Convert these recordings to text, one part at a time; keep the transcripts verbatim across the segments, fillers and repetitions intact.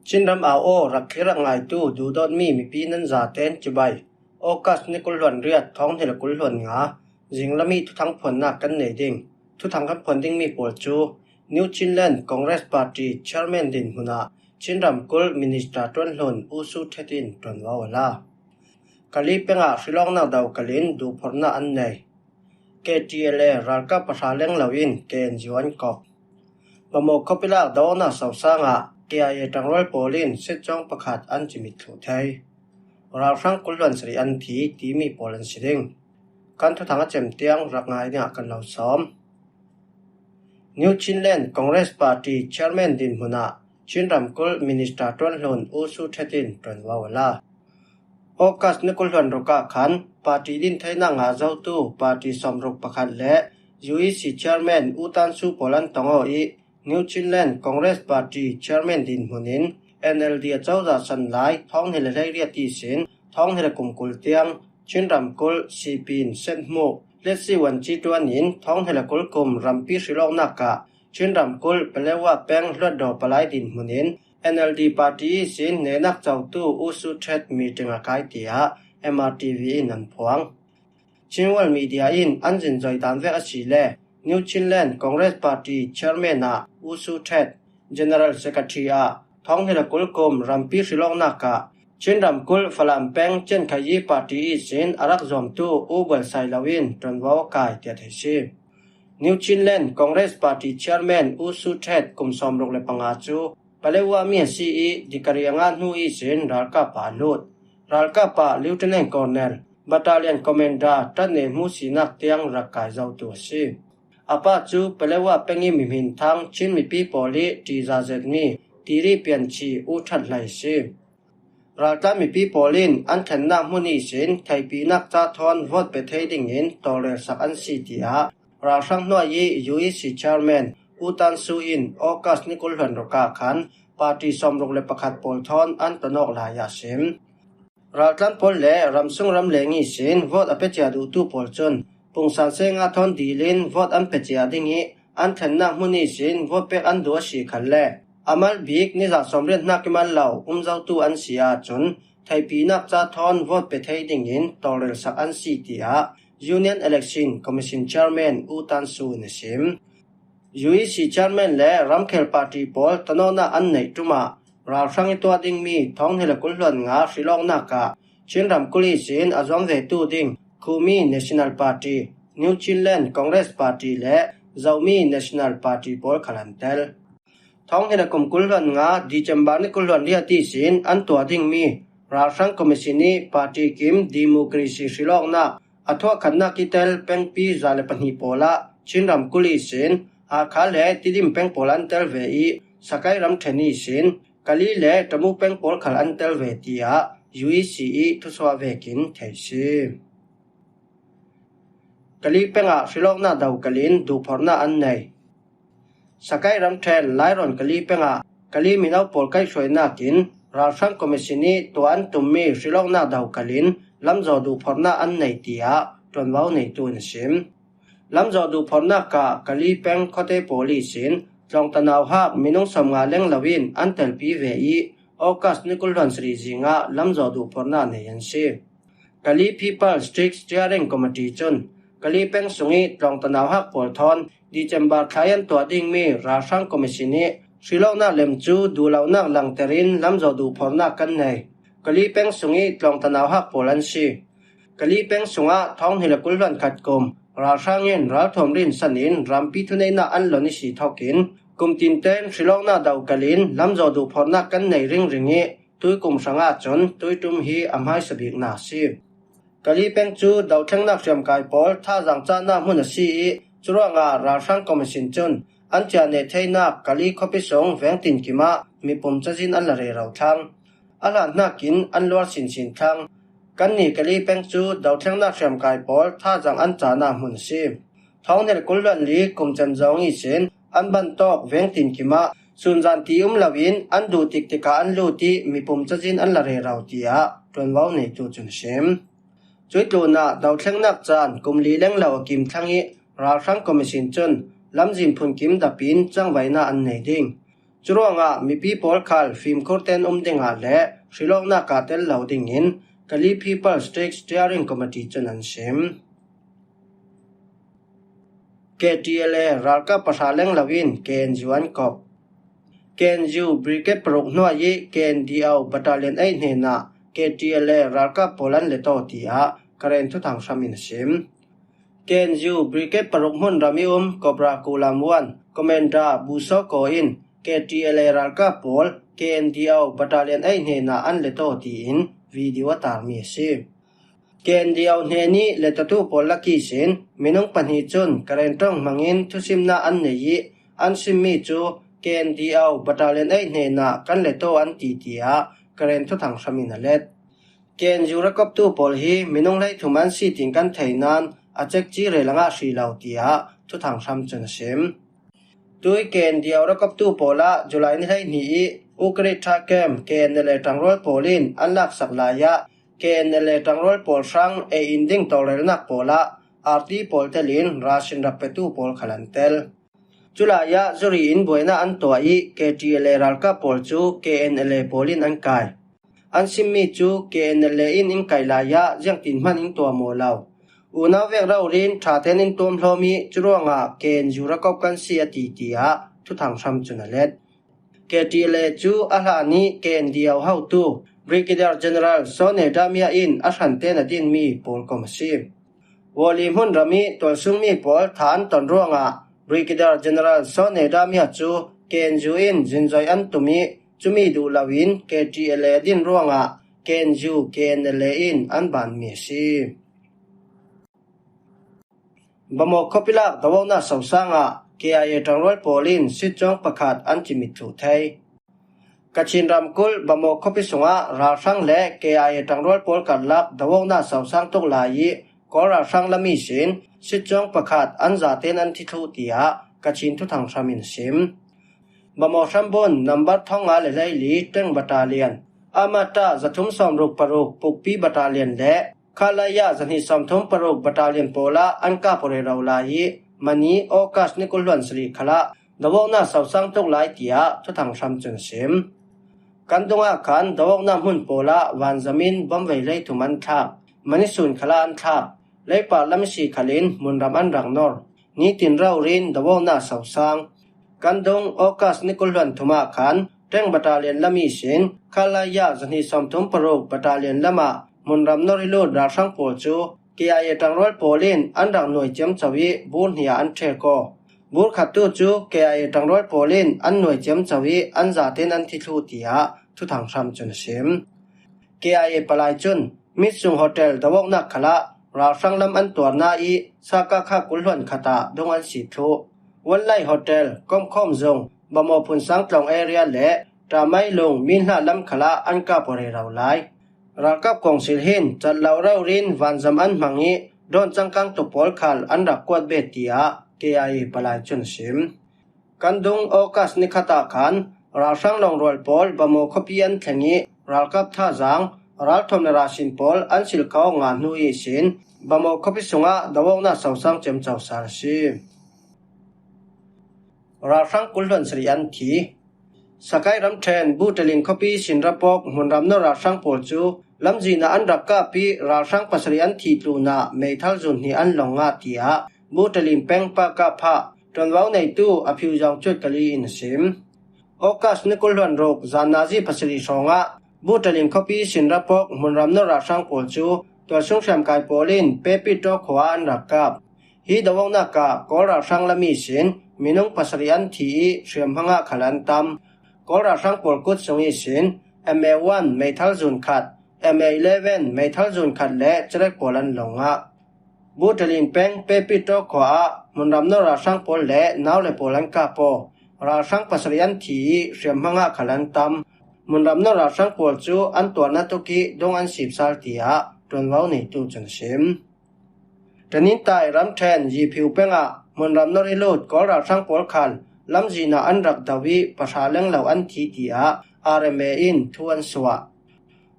Chin ram au aw rak thlir rak ngaitu duhdawtmi mipi nan zaten cibai. August ni kul hluan riat thawng hnih le kul hluan nga, zinglam i thuthang phuannak kan nei ding. Thuthang kan phuan dingmi pawl cu New Chinland Congress Party Chairman dinhmun ah Chin ramkulh Minister ṭuanhlun U Su Ṭhet in ṭuanvo a la. Kali pengah hrilawknak do kalin duhphorhnak an nei. K T L A ralkap pahra leng loin K N G an kok. Mamaw khawpi lak do awknak sosang ah K I A ṭangrual pawl in sitcawng pakhat an cimit thluh thei. Ralhrang kul hluan sarih an thi timi pawl an si ding. Kan thuthang a cem tiang rak ngai dingah kan lo sawm. New Chinland Congress Party Chairman dinhmun ah Chin ramkulh Minister ṭuanhlun U Su Ṭhet in ṭuanvo a la. August ni kul hluan ruk ah khan party din theinak ngah zotu party sawmruk pakhat le U E C Chairman U Tan Su pawl an tong aw i New Chinland Congress Party Chairman dinhmun in N L D a cozah san lai thawng hnih le hleiriat ihsin thawng hnih le kum kul tiang Chin ramkulh Sipin Senhmuh Letsi Wan Ci ṭuan in thawng hnih le kul kum rampi hrilawknak ah Chin ramkulh Paletwa peng hluatdaw palai dinhmun in N L D party ihsin nehnak cotu U Su Ṭhet meeting a kai, tiah M R T V in an phuang. Chin World Media in an zinzoi dan vek a si le New Chinland Congress Party Chairman ah U Su Ṭhet, General Secretary ah thawng hnih le kul kum rampi hrilawknak ah Chin ramkulh Falam peng Chin Khayi party ihsin a rak zuamtu U Bual Sai Lo in ṭuanvo a kai tiah thei si. New Chinland Congress Party Chairman U Su Ṭhet kum sawmruk le panga cu Paletwa mi a si i dikari a ngah hnu ihsin ralkap ah a lut. Ralkap ah Lieutenant Colonel, Battalion Commander ṭatneh hmu sinak tiang rak kai zotu a si. A pa cu Paletwa peng i mihmin thang Chin mipi pawl i ṭihzah zetmi Tiri Pianchi U Ṭhat Hlei a si. Raltlan mipi pawl in an thlennak hmun ihsin theihpinak ca thawn vote pe thei dingin tawlrelsak an si, tiah ralhrang hnuai i U E C Chairman U Tan Su in August ni kul hluan ruk ah khan party sawmruk le pakhat pawl thawn an ton awk lai ah sim. Raltlan pawl le ramsung ramleng ihsin vote a pe cia duhtu pawl cun pungsan se nga thawn dil in vote an pe cia ding i an thlennak hmun ihsin vote pek an duh a si khan le a mal bik nizan sawmriat hnak i mal lo um zotu an si ahcun theihpinak ca thawn vote pe thei dingin tawlrelsak an si, tiah Union Election Commission Chairman U Tan Su in a sim. U E C Chairman le ramkhel party pawl ton awknak an neih ṭum ah ralhrang i tuah dingmi thawng hnih le kul hluan nga hrilawknak ah Chin ramkulh ihsin a zuam vetu ding Khumi National Party, New Chinland Congress Party le Zomi National Party pawl khal an tel. Thawng hnih le kum kul hluan nga December ni kul hluan riat ihsin an tuah dingmi ralhrang commission i party kim democracy hrilawknak a thuahkhatnak i tel pengpi za le pahnih pawl ah Chin ramkulh ihsin Hakha le Tidim peng pawl an tel ve i Sagaing ramṭhen ihsin Kali le Tamu peng pawl khal an tel ve, tiah U E C i thusuah vekin thei si. Kali pengah hrilawknak do kalin duhphorhnak an nei. Sagaing ramṭhen Lairawn Kali pengah Kali mino pawl kaihhruainak in ralhrang commission i tuah an tummi hrilawknak do kalin lamzaw duhphorhnak an nei, tiah ṭuanvo neitu in a sim. Lamzaw duhphorhnak ah Kali peng khuate pawl ihsin tlawngta nauhak minung sawmnga leng loin an telpi ve i August ni kul hluan sarih zing ah lamzaw duhphorhnak nei an si. Kali People Strict Steering Committee cun Kali peng sung i tlawngta nauhak pawl thawn December thla i an tuah dingmi ralhrang commission i hrilawknak lem cu duhlonak langter in lamzaw duhphorhnak kan nei. Kali peng sung i tlawngta nauhak pawl an si. Kali peng sungah thawng hnih le kul hluan khat kum ralhrang in ralthuam rinsan in rampi thuneihnak an lon i si thokin kum tinten hrilawknak do kalin lamzaw duhphorhnak kan nei ringring i tuikum hrangah cun tuiṭum hi a hmaisa biknak a si. Kali peng cu dothlengnak hriamkai pawl thazaang cahnak hmun a si i curuangah ralhrang commission cun an ciah neh theinak Kali khuapi sung vengtin kim ah mipum cazin an la rero thlang. A hlan hnakin an luar sinsin thlang. Kannih Kali peng cu dothlengnak hriamkai pawl thazaang an cahnak hmun a si. Thawng hnih le kul hluan li kum cem zong ihsin an bantawk vengtin kim ah sunzan ti um loin an duh tik tikah an lut i mipum cazin an la rero, tiah ṭuanvo neitu cun a sim. Cui tlunah dothlengnak caan kum li lenglo a kim thlang i ralhrang commission cun lamzin phunkim dapin cangvaihnak an nei ding. Curuangah mipi pawl khal fimkhurten um dingah le hrilawknakah tel lo dingin Kali People State Steering Committee cun an sim. K T L A ralkap pahra leng loin K N U an kop. K N U Brigade paruk hnuai ih K N D O Battalion eight hnenah K T L A ralkap pawl an let aw, tiah Karen thuthang hram in a sim. K N U Brigade paruk hmunram ih um Cobra Kulam One Commander Busoko in K T L A ralkap pawl K N D O Battalion eight hnenah an let aw tiin video a tarmi a si. K N D O hnenih letawtu pawl lak ihsin minung pahnih cun Karen ṭong hmangin thusimnak an nei ih an simmi cu K N D O Battalion eight hnenah kan let aw an ti, tiah Karen thuthang hram in a let. K N U rakoptu pawl hi minung hleithum an si tiin kan thei nain a cekci rel a ngah hri lo, tiah thuthang hram cun a sim. Tui K N D O rakoptu pawl ah July ni hleihnih ih Ukrit Thakem K N L A ṭangrual pawl in an laksak lai ah K N L A ṭangrual pawl hrang ei in ding tawlrelnak pawl ah R T pawl telin rasin rak petu pawl khal an tel. Culai ah zuri in buainak an tuah ih K T L A ralkap pawl cu K N L A pawl in an kai. An simmi cu K N L A in in kaih lai ah ziangtin hman in tuam aw lo. Unau vek rori in ṭhaten in tuam hlawm ih curuangah K N U rakop kan si a ti, tiah thuthang hram cun a let. K T L A cu a hlan ih K N D O hotu Brigadier General Sone Damia in a hranten a dinmi pawl kom a si. Wali hmunram ih tualsungmi pawl tha an ton ruangah Brigadier General Sone Damia cu K N U in zinzoi an tum ih cumi duh loin K T L A a din ruangah K N U K N L A in an banmi a si. Bamaw khuapi lak dawoknak sosang ah K I A ṭangrual pawl in sitcawng pakhat an cimit thluh thei. Kachin ramkulh Bamaw khuapi sungah ralhrang le K I A ṭangrual pawl karlak dawoknak sosang tuk lai ih Kawl ralhrang lam ihsin sitcawng pakhat an zaten an thi thluh, tiah Kachin thuthang hram in a sim. Bamaw hrambun nambar thong nga le hleili Ṭeng Battalion, Amata zathum sawmruk paruk Pukpi Battalion le Khalaya zahnih sawmthum paruk Battalion pawl ah an kap aw rero lai ih mani August ni kul hluan sarih khalah dawoknak sosang tuk lai, tiah thuthang hram cun a sim. Kan dungah khan dawoknak hmun pawl ah vanzam in bom vei hleithum an thlak. Mani sun khalah an thlak. Leipar lam ihsi khalin hmunram an rak nor. Nitin rori in dawoknak sosang. Kan dung August ni kul hluan thum ah khan Ṭeng Battalion lam ihsin Khalaya zahnih sawmthum paruk Battalion lamah hmunram nor ih lut ralhrang pawl cu K I A ṭangrual pawl in an rak nuai ciamco ih bur hnih ah an ṭhek aw. Bur khattu cu K I A ṭangrual pawl in an nuai ciamco ih an zaten an thi thluh, tiah thuthang hram cun a sim. K I A palai cun Mitsung Hotel dawoknak khalah ralhrang lam an tuarnak ih sakakha kul hluan khat ah dung an si thluh. Wanlai Hotel, Komkhawm Zung, Bamaw Phunsang Tlawng area le Ṭamai Lung Minhla lam khalah an kap aw rero lai. Ralkap kongsil hin cat lo rori in vanzam an hmang ih dawn cangkang tuk pawl khal an rak kuat bet, tiah K I A palai cun a sim. Kan dung August ni khat ah khan ralhrang lawngrual pawl Bamaw khuapi an thleng ih ralkap thazaang, ralthuam le rasin pawl an silh kho aw nga hnu ihsin Bamaw khuapi sungah dawoknak sosang ciamco sal a si. Ralhrang kul hluan sarih an thi. Sakai ramṭhen Butalin khuapi Sinrapawk hmunram nor ralhrang pawl cu lamzin ah an rak kap ih ralhrang pasarih an thih tlunah meithal zun hnih an lawng ngah, tiah Butalin peng Pakapha ṭuanvo neitu a phiu zawng cuat kali in a sim. August ni kul hluan ruk zan nazi pasarih hrawngah Butalin khuapi Sinrapawk hmunram nor ralhrang pawl cu tualsung hriamkai pawl in Pepit Ṭaw khua ah an rak kap. Hi dawoknak ah Kawl ralhrang lam ihsin minung pasarih an thi ih hriamhma ngah khal an tam. Kawl ralhrang pawl kut sung ihsin M A one meithal zun khat, M A eleven meithal zun khat le cerek pawl an lawng ngah. Butalin peng Pepit Ṭaw khua ah hmunram nor ralhrang pawl le nau le pawl an kap aw. Ralhrang pasarih an thi ih hriamhma ngah khal an tam. Hmunram nor ralhrang pawl cu an tuarnak tuk ih dung an sip sal, tiah ṭuanvo neitu cun a sim. Ṭanintai ramṭhen Yiphiu peng ah hmunram nor ih lut Kawl ralhrang pawl khal lamzin ah an rak do ih pahra leng lo an thi, tiah R M A in thu an suah.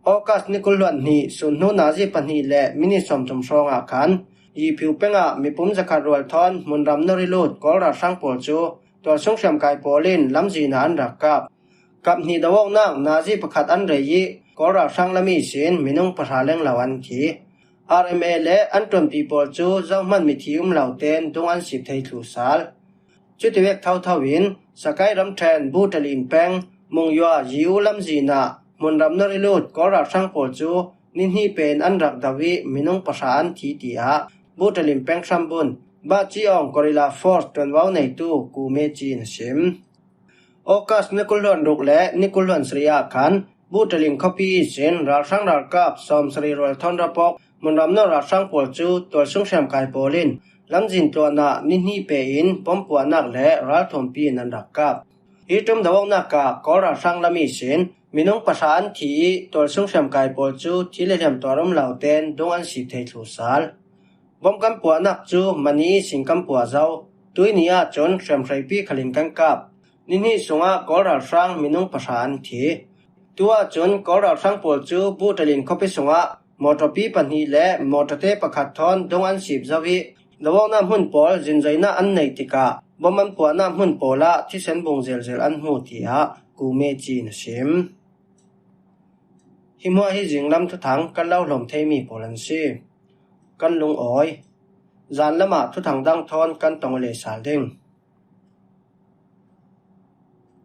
August ni kul hluan hnih sun hnu nazi pahnih le minit sawmthum hrawngah khan Yiphiu peng ah mipum zakhat rual thawn hmunram nor ih lut Kawl ralhrang pawl cu tualsung hriamkai pawl in lamzin ah an rak kap. Kap hnih do awknak nazi pakhat an rei ih Kawl ralhrang lam ihsin minung pahra lenglo an thi. R M A le an ṭuanpi pawl cu zohman mithi um lo tein dung an sip thei thluh sal. Cutivek thotho in Sakai ramṭhen Butalin peng Mungyua Yiu lamzin ah hmunram nawr ih lut Kawl ralhrang pawl cu nihnih pe in an rak do ih minung pahra an thi, tiah Butalin peng hrambun Baci Aung Guerrilla Force ṭuanvo neitu Ku Meci in a sim. August ni kul hluan ruk le ni kul hluan sarih ah khan Butalin khuapi ihsin ralhrang ralkap sawmsarih rual thawn rapawk hmunram nawr ralhrang pawl cu tualsung hriamkai pawl in lamzin tluan ah nihnih pe in bom puahnak le ralthuampi in an rak kap. Hi ṭum do awknak ah Kawl ralhrang lam ihsin minung pahra an thi ih tualsung hriamkai pawl cu thi le hliam tuar um lo tein dung an sip thei thluh sal. Bom kan puahnak cu mani ihsin kan puah zo. Tuihni ahcun hriamhreipi khal in kan kap. Nihnih sungah Kawl ralhrang minung pahra an thi. Tu ahcun Kawl ralhrang pawl cu Butalin khuapi sungah mawṭawpi pahnih le mawṭawte pakhat thawn dung an sip zo ih do awknak hmun pawl zinzoinak an neih tikah bom an puahnak hmun pawl ah thisen bung zelzel an hmu, tiah Ku Meci in a sim. Hi hmuah hi zinglam thuthang kan lo hlawm theimi pawl an si. Kan lungawi. Zan lamah thuthang dang thawn kan tong le sal ding.